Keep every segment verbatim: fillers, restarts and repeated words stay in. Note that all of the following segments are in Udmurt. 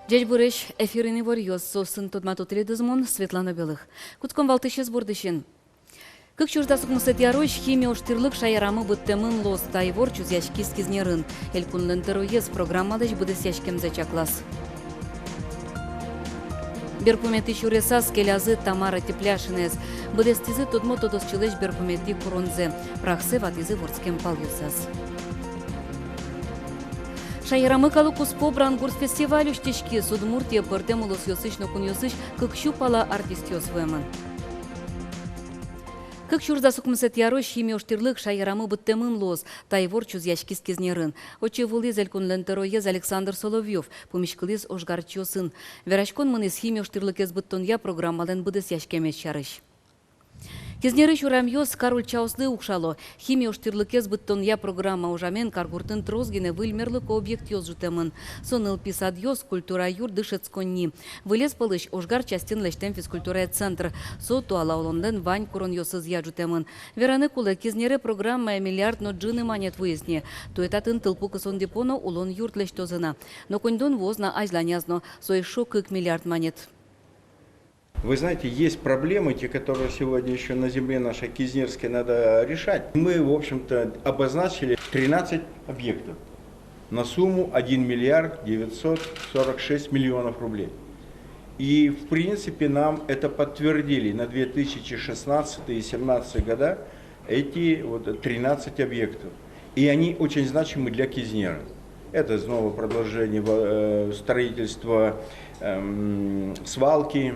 Ӟечбуресь! Эфирын иворъёс, соосын тодмато тӥледыз мон, Светлана Белых. Кутском валтӥсез бордысен. Кык сюрс дас укмысэтӥ арозь химия ожтӥрлык шаерамы быдтэмын луоз. Та ивор чузъяськиз Кизнерын. Элькунлэн тӧроез программалэсь быдэсъяськемзэ чаклаз. Берпуметӥ сюресаз келязы Тамара Тепляшинаез. Быдэстӥзы тодмо тодосчилэсь берпуметӥ куронзэ. Прахсэ ватӥзы вордскем палъёсаз. Шаерамы калык куспо «Брангурт» фестиваль усьтӥськиз. Удмуртие пӧртэм улосъёсысь но кунъёсысь кык сю пала артистъёс вуэмын. Кык сюрс дас укмысэтӥ арозь химия ожтӥрлык шаерамы быдтэмын луоз. Та ивор чузъяськиз Кизнерын. Отчы вуылӥз элькунлэн тӧроез Александр Соловьёв, пумиськылӥз ожгарчиосын. Вераськон мынӥз химия ожтӥрлыкез быдтонъя программалэн быдэсъяськемез сярысь. Кизнерысь урамъёс кар ульчаослы укшало. Химия ожтӥрлыкез быдтонъя программа ужамен каргуртын трос гинэ выль мерлыко объектъёс ӝутэмын. Со нылпи садъёс, культура юрт, дышетсконни. Вылез пӧлысь ожгар частьын лэсьтэм физкультурая центр. Со туала улонлэн вань куронъёсызъя ӝутэмын. Вераны кулэ, Кизнере программае миллиард но ӝыны манет вуиз ни. Туэ татын тылпу кысон депо но улон юрт лэсьтозы на. Но коньдон вуоз на азьланяз но, со эшшо кык миллиард манет. Вы знаете, есть проблемы, те, которые сегодня ещё на земле нашей Кизнерской надо решать. Мы, в общем-то, обозначили тринадцать объектов на сумму один миллиард девятьсот сорок шесть миллионов рублей. И, в принципе, нам это подтвердили на две тысячи шестнадцатый и семнадцатый года эти вот тринадцать объектов. И они очень значимы для Кизнера. Это снова продолжение во-, э, строительства, эм, свалки,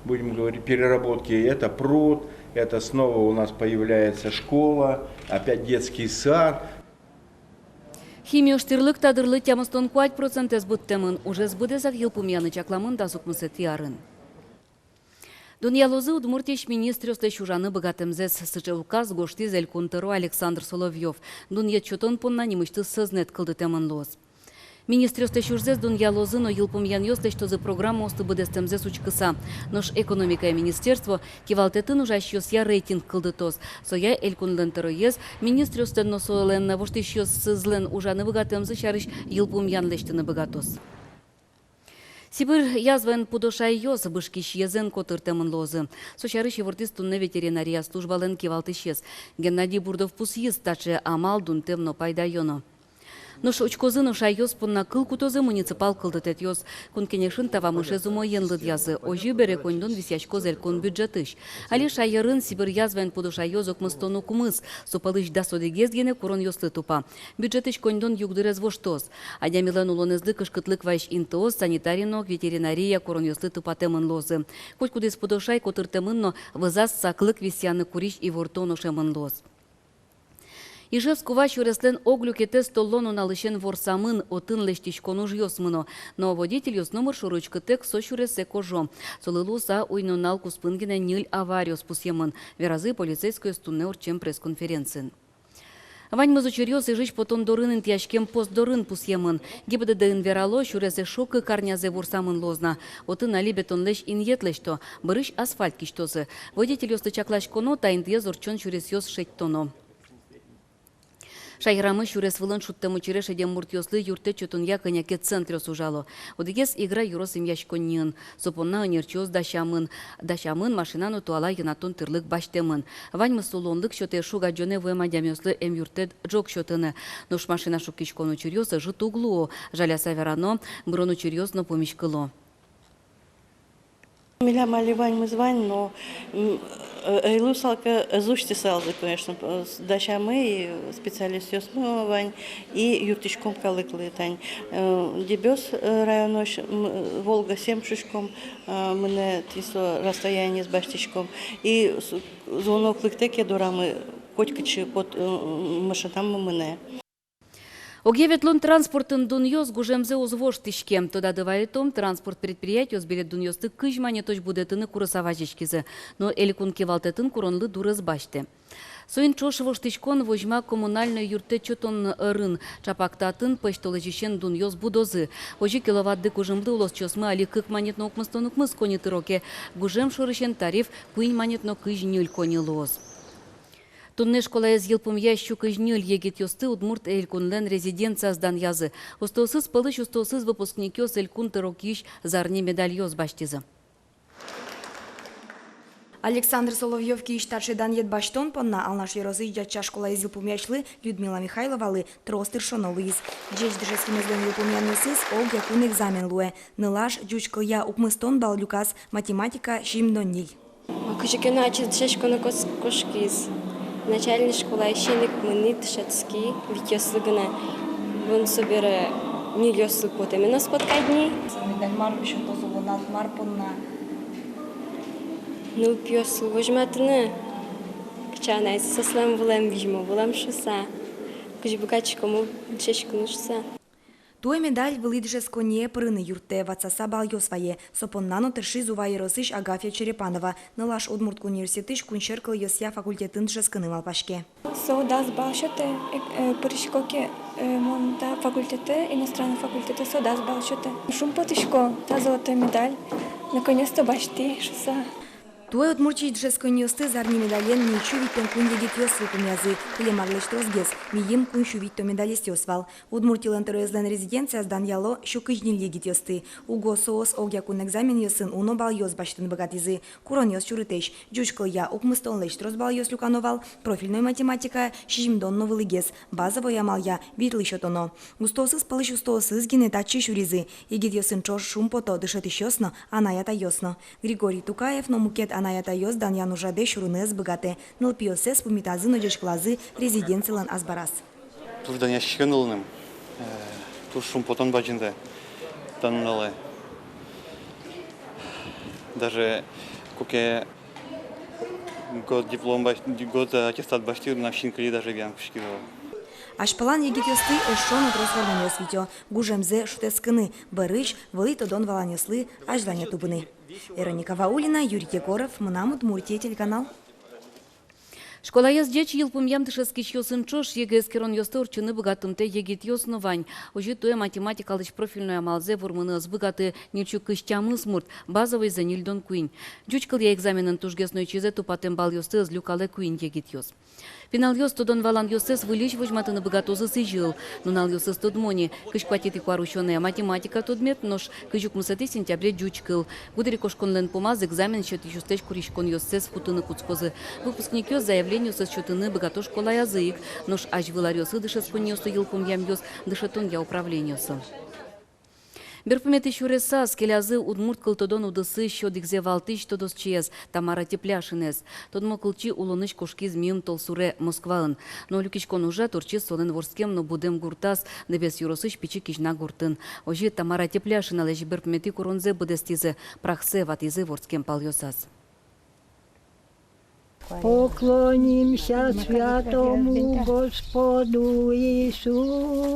будем говорить, переработки. Это пруд, это снова у нас появляется школа, опять детский сад. Химия ожтӥрлык та дырлы тямыстон куать процентэз быдтэмын. Ужез быдэсак йылпумъяны чакламын дас укмысэтӥ арын. Дунъялозы Удмуртиысь министръёслэсь ужаны быгатэмзэс. Сыӵе указ гожтӥз элькун тӧро Александр Соловьёв. Дунъет сётон понна нимысьтыз сӧзнэт кылдытэмын луоз. Министръёслэсь ужзэс дунъялозы но йылпумъянъёс лэсьтозы программаосты быдэстэмзэс учкыса. Нош экономикая министерство кивалтэтын ужасьёсъя рейтинг кылдытоз. Соя элькунлэн тӧроез министръёслэн но солэн воштӥсьёсызлэн ужаны быгатэмзы сярысь йылпумъян лэсьтыны быгатоз. Сибирь язваен пудо шайёс бышкисьёзэн котыртэмын луозы. Со сярысь ивортӥз туннэ ветеринария службалэн кивалтӥсез. Геннадий Бурдов пусйиз, таӵе амал дунтэм но пайдаё но. Нош учкозы но шайёс понна кыл кутозы муниципал кылдытэтъёс. Кун Кенешын та вамышез умоен лыдъязы. Озьы бере, коньдон висъяськоз элькун бюджетысь. Али шаерын сибирь язваен пудо шайёс укмыстон укмыс, со пӧлысь дас одӥгез гинэ куронъёслы тупа. Бюджетысь коньдон югдурез воштоз. Адямилэн улонэзлы кышкытлык вайись интыос, санитария но ветеринария куронъёслы тупатэмын луозы. Котькудӥз пудо шай котыртэмын но вӧзаз саклык висъяны курись ивортон ошемын луоз. Ижевск-Ува сюреслэн ог люкетэз толлон нуналысен ворсамын, отын лэсьтӥськон ужъёс мыно. Но водительёс номыр шоры учкытэк со сюресэ кожо. Солы луыса уй-нунал куспын гинэ ньыль авариос пусъемын, веразы полицейскойёс туннэ ортчем пресс-конференциын. Ваньмыз учыръёс Ижысь потон дорын интыяськем пост дорын пусъемын. ГИБДД-ын верало, сюрес эшшо кык арнязэ ворсамын луоз на. Отын али бетонлэсь инъет лэсьто, бӧрысь асфальт кисьтозы. Водительёслы чакласьконо та интыез ортчон сюресъёс шедьтоно. Шаерамы сюрес вылын шудтэм учыре шедем муртъёслы юрттэт сётонъя кӧня ке центръёс ужало. Одӥгез Игра ёрос эмъяськонниын. Со понна ӧнерчиос дасямын, дасямын машина но туала йӧнатон тырлык басьтэмын. Ваньмыз со луонлык сётэ шуг-адӟонэ вуэм адямиослы эмъюрттэт ӝог сётыны. Нош машина шуккиськон учыръёс ӧжыт уг луо. Жаляса верано, бырон учыръёс но пумиськыло. Милям али ваньмыз вань, но, м, э, ӧй луысал ке, ӧз усьтысалзы, конечно, э, с-, дасямы и специалистъёсмы вань, и юрттӥськом калыклы тань. Э, Дебёс, э, районысь, м, э, Волга семь шуиськом, э, мынэ, тӥни со расстояниез басьтӥськом. И с-, звонок лыктэ ке дорамы, котькытчы пот-, э, машинамы мынэ. Огъя ветлон транспортын дунъёс гужемзэ уз воштӥське. Тодады вайытом, транспорт предприятиос билет дунъёсты кызь манетозь будэтыны курыса вазиськизы. Но элькун кивалтэтын куронлы дур ӧз басьтэ. Соин ӵош воштӥськон возьма коммунальной юрттэт сётон ӧрын. Чапак татын пӧсьтолэзьысен дунъёс будозы. Озьы киловатт-дэ кужымлы улосчиосмы али кык манет но укмыстон укмыс коньы тыро ке, гужем шорысен тариф куинь манет но кызь ньыль коньы луоз. Туннэ школаез йылпумъясь сю кызь ньыль егитъёсты Удмурт Элькунлэн резиденцияз данъязы. Устоосыз пӧлысь устоосыз, выпускникъёс, элькун тырокысь зарни медальёс басьтӥзы. Александр Соловьёв киысь таӵе данъет басьтон понна Алнаш ёросысь Ӟатча школаез йылпумъясьлы Людмила Михайловалы трос тыршоно луиз. Ӟеч дышетскемезлэн йылпумъянъёсыз огъякун экзамен луэ. Нылаш ӟуч кылъя укмыстон балл люказ, математика — сизьымдон ньыль. Кызьы ке но ачиз дышетскыны кос-, кошкиз. Начальной школаысен ик мынӥ, дышетски витьёслы гинэ. Вон собере ньыльёслы потэ, мынэс поткадни. Медаль мар сётоз улоназ, мар понна? Нылпиослы возьматыны, кыӵе анайзы соослэн вылэм, визьмо вылэм шуыса, кызьы быгатӥськомы дышетскыны шуыса. Туэ медаль вылӥ дышетсконние пырыны юрттэ, ватсаса баллъёс вае. Со понна но тыршиз Ува ёросысь Агафья Черепанова. Нылаш Удмурт кун университетысь кунсьӧр кылъёсъя факультетын дышетскыны малпаське. Со дас балл сётэ, э, э, пырисько ке, э, мон та факультетэ, иностранный факультетэ, со дас балл сётэ. Шумпотӥсько, та золотой медаль. Наконец-то басьтӥ шуыса. Туэ Удмуртиысь дышетсконниосты зарни медален ньыльсю витьтон куинь егитъёс йылпумъязы. Кылем арлэсь тросгес миым куиньсю витьтон медалистъёс вал. Удмуртилэн тӧроезлэн резиденцияз данъяло сю кызь ньыль егитъёсты. Уго соос огъякун экзаменъёсын уно баллъёс басьтыны быгатӥзы. Куронъёс сюрытэсь: ӟуч кылъя укмыстонлэсь трос баллъёс люкано вал, профильной математикая — сизьымдон но вылӥгес, базовой амалъя — витьлы сётоно. Устоосыз пӧлысь устоосыз гинэ татчы сюризы. Егитъёсын ӵош шумпото дышетӥсьёс но, анай-атайёс но. Григорий Тукаев но мукет анай-атайёс данъян ужрадэ сюрыны ӧз быгатэ. Нылпиоссэс пумитазы но ӟечкылазы резиденцилэн азбараз. Туж данъяськисько нылыным, э, туж шумпотон бадӟымдэ та нуналэ. Даже куке гос диплом бась-, гос аттестат басьтӥ, мынам синкыли даже виян кутскиз вал. Азьпалан егитъёсты эшшо но трос вормонъёс витё. Гужемзэ шутэтскыны, бӧрысь вылӥ тодон-валанъёслы азьлане тубыны. Вероника Ваулина, Юрий Егоров, «Мынам Удмуртие» телеканал. Школаез ӟеч йылпумъям дышетскисьёсын ӵош ЕГЭ эскеронъёсты ортчыны быгатымтэ егитъёс но вань. Озьы туэ математикалэсь профильной амалзэ вормыны ӧз быгаты ньыльсю кызь тямыс мурт, базовойзэ — ньыльдон куинь. Ӟуч кылъя экзаменын тужгес но ичизэ тупатэм баллъёсты ӧз люкалэ куинь егитъёс. Пиналъёс тодон-валанъёссэс выльысь возьматыны быгатозы сӥзьыл. Нуналъёсыз тодмо ни: кызь куатетӥ куарусёнэ математика тодмет, нош кызь укмысэтӥ сентябре ӟуч кыл. Гудырикошконлэн пумаз экзамен сётӥсьёслэсь куриськонъёссэс пуктыны кутскозы. Выпускникъёс заявлениоссэс сётыны быгато школаязы ик, нош азьвыл аръёсы дышетсконниослы йылпумъямъёс — дышетонъя управлениосы. Берпуметӥ сюресаз келязы удмурт кылтодон удысысь одӥгзэ валтӥсь тодосчиез, Тамара Тепляшинаез. Тодмо кылчи улонысь кошкиз миым толсуре, Москваын. Но люкиськон ужрад ортчиз солэн вордскем но будэм гуртаз, Дэбес ёросысь Пичи Кизьна гуртын. Озьы Тамара Тепляшиналэсь берпуметӥ куронзэ быдэстӥзы, прахсэ ватӥзы вордскем палъёсаз. Поклонимся святому Господу Иисусу.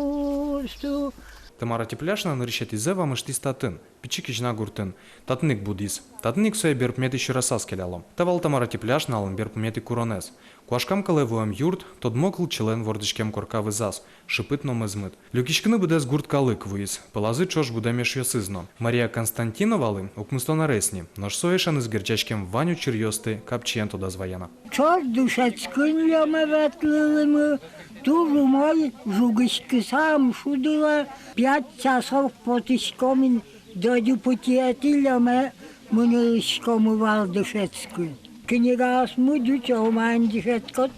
Тамара Тепляшина нырысетӥзэ вамыштӥз татын, Пичи Кизьна гуртын. Татын ик будӥз. Татын ик сое берпуметӥ сюресаз келяло. Та вал Тамара Тепляшиналэн берпуметӥ куронэз. Куашкам кылэ вуэм юрт, тодмо кылчилэн вордӥськем корка вызаз, шыпыт но мӧзмыт. Люкиськыны быдэс гурт калык вуиз, пӧлазы ӵош будэм эшъёсыз но. Мария Константиновалы укмыстон арес ни, нош со эшеныз герӟаськем вань учыръёсты капчиен тодаз вае на. Ӵош дышетскыны ветлылӥмы, туж умой, жугиськыса ум шудылэ, пять часов потӥськом ини, додю пытьыетӥ лёме мынылӥськомы вал дышетскыны. Книгаосмы ӟуч, омаен дышетскод,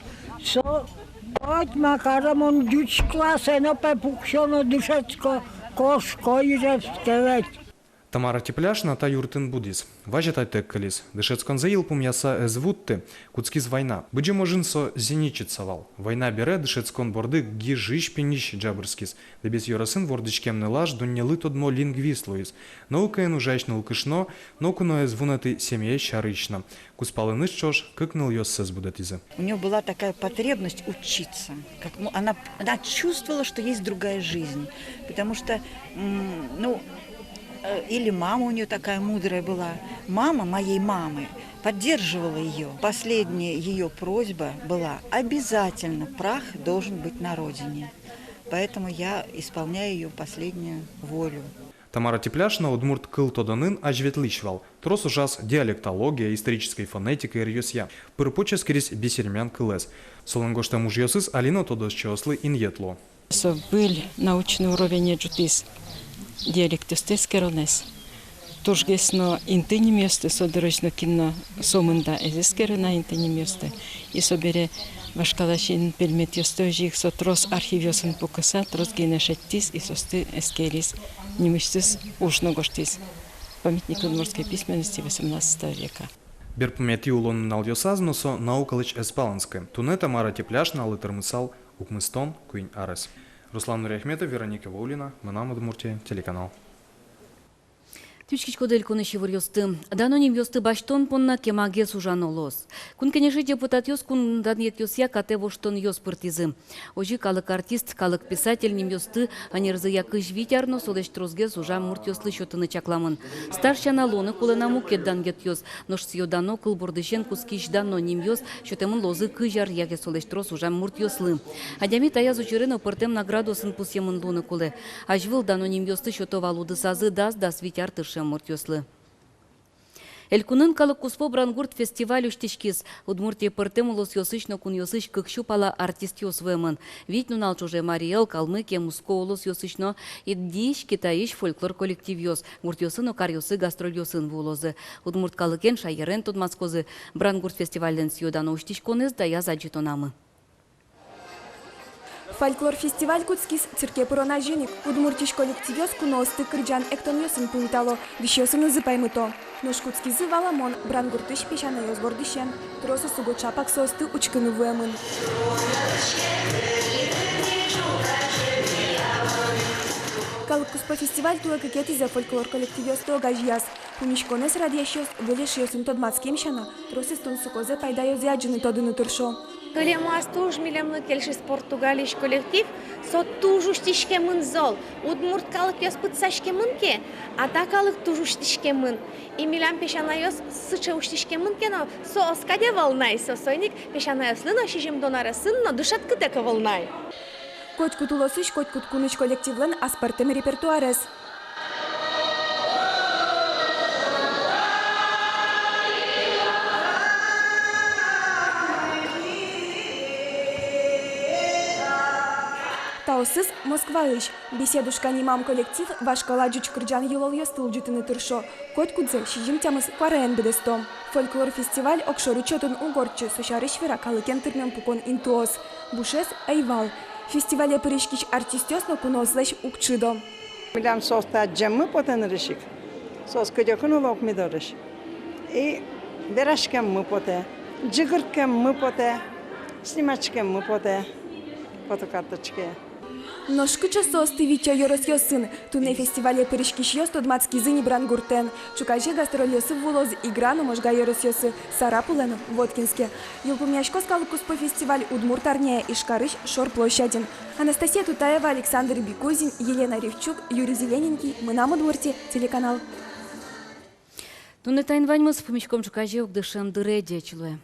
со коть ма каре, мон ӟуч классэ но, пе, пуксё но дышетско, кошко Ижевске ведь. Тамара Тепляшина та юртын будӥз. Вазь атайтэк кылиз. Дышетсконзэ йылпумъяса ӧз вутты, кутскиз война. Быдӟым ожын со зенитчица вал. Война бере дышетскон борды гижысь-пиньысь ӟабырскиз. Дэбес ёросын вордӥськем нылаш дуннелы тодмо лингвист луиз. Наукаен ужась нылкышно ноку но ӧз вунэты семьяез сярысь но. Кузпалыныз ӵош кык нылъёссэс будэтӥзы. У неё была такая потребность учиться. Как, ну, она, она чувствовала, что есть другая жизнь. Потому что, м, ну, э, или мама у неё такая мудрая была. Мама моей мамы поддерживала её. Последняя её просьба была: «Обязательно прах должен быть на родине». Поэтому я исполняю её последнюю волю. Тамара Тепляшина удмурт кыл тодонын азьветлӥсь вал. Трос ужаз диалектология, исторической фонетика ёзъя. Пыр-поч эскериз бесермян кылэз. Солэн гожтэм ужъёсыз али но тодосчиослы инъет луо. Со выль научный уровене ӝутӥз диалектъёсты эскеронэз. Тужгес но инты нимъёсты со дырозь но кин но сомында ӧз эскеры на инты нимъёсты. И собере вашкала син предметъёсты озьы ик со трос архивъёсын пукыса, трос гинэ шедьтӥз и соосты эскериз. Нимысьтыз уж но гожтӥз: «Памятник удмуртской письменности восемнадцатого века». Берпуметӥ улон нуналъёсаз но со наукалэсь ӧз палэнскы. Туннэ Тамара Тепляшиналы тырмысал укмыстон куинь арес. Руслан Нуриахметов, Вероника Ваулина, «Мынам Удмуртие» телеканал. Тӥ учкиськоды элькунысь иворъёсты. Дано нимъёсты басьтон понна кемагес ужано луоз. Кун Кенешысь депутатъёс кун данъетъёсъя катэ воштонъёс пыртӥзы. Озьы калык артист, калык писатель нимъёсты ӧнерзыя кызь вить ар но солэсь тросгес ужам муртъёслы сётыны чакламын. Старшина луыны кулэ на мукет данъетъёс. Нош сӥё-дано кыл бордысен кутскись дано нимъёс сётэмын луозы кызь аръя ке солэсь трос ужам муртъёслы. Адями таяз учыре но пӧртэм наградосын пусъемын луыны кулэ. Азьвыл дано нимъёсты сёто вал удысазы дас-дас вить ар тыршем муртъёслы. Элькунын калык куспо «Брангурт» фестиваль усьтӥськиз. Удмуртие пӧртэм улосъёсысь но кунъёсысь кык сю пала артистъёс вуэмын. Вить нунал ӵоже Марий Эл, Калмыкия, Муско улосъёсысь но Индиысь, Китайысь фольклор коллективъёс гуртъёсы но каръёсы гастрольёсын вуылозы. Удмурт калыкен, шаерен тодматскозы. «Брангурт» фестивальлэн сӥё-дано усьтӥськонэз таяз адӟытонамы. Фольклор фестиваль кутскиз цирке пырон азьын ик. Удмуртиысь коллективъёс куноосты кырӟан-эктонъёсын пумитало, дӥсьёсынызы паймыто. Нош кутскизы валамон: Брангуртысь песянайёс бордысен. Тросэз уго ӵапак соосты учкыны вуэмын. Калык куспо фестиваль туэ кыкетӥзэ фольклор коллективъёсты огазеяз. Пумиськонэз радъясьёс выль эшъёсын тодматскем сяна, тросэз тунсыкозэ, пайдаёзэ адӟыны-тодыны тыршо. Кылемаз туж милемлы кельшиз Португалиысь коллектив. Со туж усьтӥськемын зол. Удмурт калыкъёс пытсаськемын ке, а та калык туж усьтӥськемын. И милям песянайёс сыӵе усьтӥськемын ке но, соос кадь ӧвӧл на, и со соин ик песянайёслы но сизьымдон аресын но дышетскытэк ӧвӧл на. Котькуд улосысь, котькуд кунысь коллективлэн аспӧртэм репертуарез. Таосыз Москваысь. «Беседушка» нимам коллектив вашкала ӟуч кырӟан-йылолъёсты улӟытыны тыршо. Котькудзэ сизьым тямыс куараен быдэсто. Фольклор фестиваль огшоры чотын уг ортчы, со сярысь вера калыкен тырмем пукон интыос. Бушез ӧй вал. Фестивале пыриськись артистъёс но куноослэсь уг чидо. Милям соосты адӟеммы потэ нырысь ик. Соос кыдёкын уло ук ми дорысь. И вераськеммы потэ, ӟыгыртскеммы потэ, сниматскеммы потэ фотокарточкае. Нош кыӵе соосты витё ёросъёсын? Туннэ фестивале пыриськисьёс тодматскизы ни Брангуртэн. Ӵуказе гастрольёсы вуылозы Игра но Можга ёросъёсы, Сарапулэ но Воткинске. Йылпумъяськоз калык куспо фестиваль Удмурт арняе Ижкарысь Шор площадьын. Анастасия Тутаева, Александр Бикузин, Елена Ревчук, Юрий Зелененький, «Мынам Удмуртие» телеканал. Туннэ таин ваньмыз. Пумиськом ӵуказе укмыс дышем дыре. Ӟеч луэ.